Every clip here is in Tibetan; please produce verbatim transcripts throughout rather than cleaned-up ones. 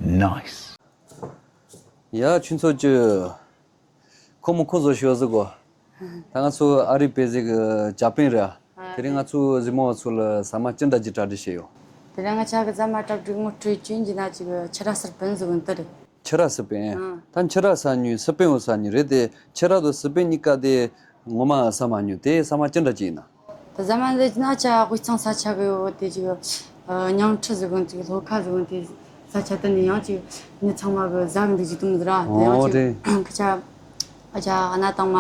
Nice. ཡ་ཁྱུང་ཚོ་ཅི། ཁོ་མོ་ཁོ་བཟོ་ཤོག་ཟིག་གོ། ད་ང་ཚོ་ཨ་རི་པེ་ཟིག་གི་ཇ་པན་རེད། ཨ། དེ་རིང་ང་ཚོ་གཟིགས་མོ་བ་ཚོ་ལ་ཟ་མ་ཅི་འདྲ་ཅིག་གྲ་སྒྲིག་བྱས་ཡོད། དེ་རིང་ང་ཆ་གི་ཟ་མ་གྲ་སྒྲིག་ངོ་སྤྲོད་ཅུང་གི་ན་ཅིག་ཕྱུ་ར་སི་པན་ཟིག་འདི་རེད། ཕྱུ་ར་སི་པན། ཨ། ད་ཕྱུ་ར་ཟ་ཉུ་སི་པན་འོ་ཟ་ཉུ་རེད་དེ། ཕྱུ་ར་དང་སི་པན་གཉིས་ཀ་དེ་ངོ་མ་ཟ་མ་ཉུ་དེ་ཟ་མ་ཅི་འདྲ་ཅིག་ཡིན་ན། ད་ཟ་མ་འདི་ན་ཆ་དབུས་གཙང་ས་ཆ་གི་ཡོད་དེ་ཅིག་ཨ། ཉང་ཁྲི་ཟིག་གོན་ཅིག་ལྷོ་ཁ་ཟིག་གོན་དེ་ས་ཆ་དེ་ནས་ཡང་ཅིག་མི་ཚང་མ་གི་ཟ་གི་འདུག་ཅིག་དུམ་ཟིག་ར་དེ་ཡང་ཨོ་ཅིག་རེད། ཁ་ཆ་ཨ་ཆ་ཨ་ན་དང་མ་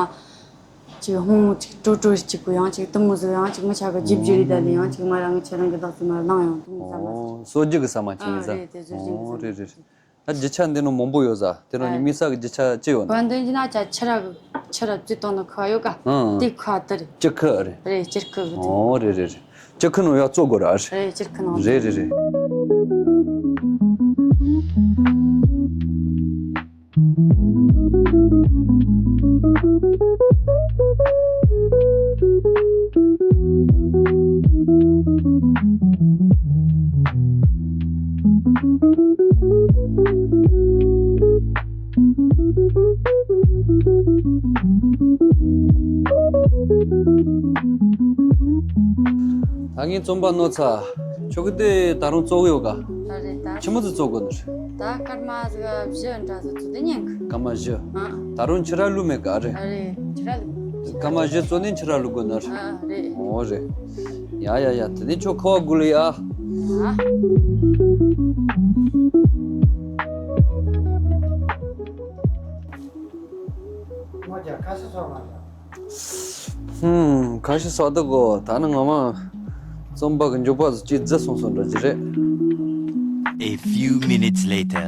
ཅིག་ཧོང་ཅིག་ཀྲོ་ཀྲོ་ཅིག་གོ་ཡང་ཅིག་དུམ་མོ་ཟིག་ཡང་ཅིག་མི་ཆ་གི་ཇིབ་ཇི་རི་ད་ནས་ཡང་ཅིག་མ་རང་གི་ཆ་རང་གི་བདག་ཟིག་མ་ལང་ཡང་དུམ་ཟ་མ་ཨོ་སོ་རྒྱུ་གི་ཟ་མ་ཅིག་ཨ་ཡིན་ཟ། རེད་དེ་ཟོ་རྒྱུ་ཨོ་གི་རེད་རེད། ད་རྒྱུ་ཆ་འདི་ནང་མང་པོ་ཡོད་ཟ། དེ་ནང་ནས་ཨ། དམིགས་བསལ་གྱི་རྒྱུ་ཆ་ཅི་ཡོད་ན། འོན་ཏེ་ཡིན་ན་ཆ་ཕྱུ་ར་གི་ཕྱུ་ར་བཙོས་བཏང་ནི་ཁུ་བ་ཡོད་ཀ་ཨང་། དེ་ཁུ་བ་དེ་རེད། སྐྱི་ཁུ་རེད། རེད་སྐྱི་ཁུ་གི་དེ། ཨོ་རེད་རེད་རེད། སྐྱི་ཁུ་ནང་ཡག་བཙོ་དགོས་ར་རེད། རེད་སྐྱི་ཁུ་ནང་རེད་རེད་རེད། ད་ངའི་རྩོམ་པ་ནོར་ཚ། ཁྱོད་ཀྱི་དེ་ད་རུང་བཙོ་གི་ཡོད་ག་ད་རེད་ད། ཆི་མོ་ཟིག་བཙོ་དགོས་ནི་རེད། ད་སྐར་མ་ཟིག་བཞི་འདྲ་ཟིག་བཙོ་དེ་ཉན་གི་སྐར་མ་བཞི། ཨ། ད་རུང་ཕྱུ་ར་བླུགས་མེད་ག་རེད། ཨ་རེད་ཕྱུ་ར་བླུགས། སྐར་མ་བཞི་བཙོ་ནས་ཕྱུ་ར་བླུགས་དགོས་ནི་རེད། ཨ་རེད། ཨོ་རེད། ཡ་ཡ་ཡ་དེ་ནས་ཁྱོད་ཁ་བ་དགོས་ལ་ཡ། ཨ། ཁ་ཤས་སོགས་མ་རེད། ཧུམ། ཁ་ཤས་སོགས་འདུག་གོ་ད་ནི་ངོ་མ་རྩོམ་པ་གི་མགྱོགས་པ་ཟིག་ཅིག་བརྫི་སོང་སོང་འདྲ་ཅིག་རེད། A few minutes later.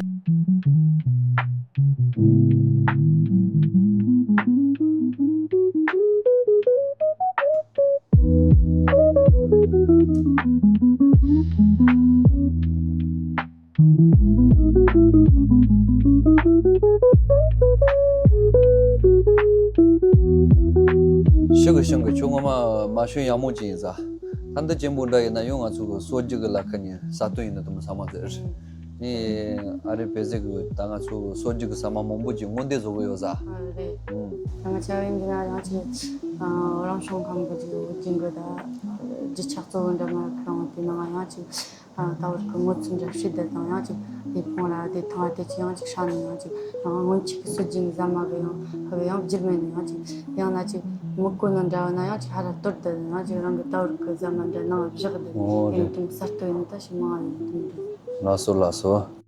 ཤིང་གི་ཤིང་གི་ཁྱོད་ངོ་མ་མ་ཤོན་ཡག་མོ་ཅིག་ཡིན་ས། ད་འདི་ཅན་པོ་འདྲ་ཡིན་ན་ཡང་ང་ཚོ་གི་སྲོལ་རྒྱུན་གི་ལ་ཁ་ནས་ས་སྟོན་ཡིན་ན་དུ་མི་ཚང་མ་ཟེར། ངས་ཨ་རི་བེ་ཟིག་གི་ད་ང་ཚོ་སྲོལ་རྒྱུན་གི་ཟ་མ་མང་པོ་ཅིག་སྔོན་འདེད་བཟོ་གི་ཡོད་ས། ཨ་རེད། ཨུམ། ད་ང་ཆ་བའི་འདི་ན་ཡང་ཅིག་རང་བྱུང་ཁམས་གི་ཅིག་འོ་ཅིང་གི་ད་རྒྱུ་ཆ་གཙོ་བོ་འདྲ་མ་ཁྱོད་རང་དེ་ནང་ཡང་ཅིག་ཨ། ད་བར་གྱི་སྔོ་ཚལ་འདྲ་བཤུས་བསྡད་དང་ཡང་ཅིག་ལུས་ཕུང་ར་དེ་ཐང་ར་དེ་ཅི་ཡང་ཅིག་ཧྲ་ནས་ཡང་ཅིག་རང་སྔོན་ཆད་ཀྱི་སྲོལ་རྒྱུན་ཟ་མ་གི་ཡང་ཧ་གི་ཡང་བསྒྱུར་མེད་ནས་ཡང་ཅིག་ཡང་ན་ཅིག་མི་གོ་ནི་འདྲ་བ་ན་ཡང་ཅིག་ཧ་ར་གཏོར་བསྡད་ཡང་ཅིག་རང་གི་ད་བར་གྱི་ཟ་མ་འདྲ་ནང་བཞག་བསྡད། ཨོ་ཡང་རེད། དུང་གསར་གཏོད་ཡིན་ད་ཞིག་མང་བ་ཡིན་དུང་འདྲ། ལགས་སོ་ལགས་སོ།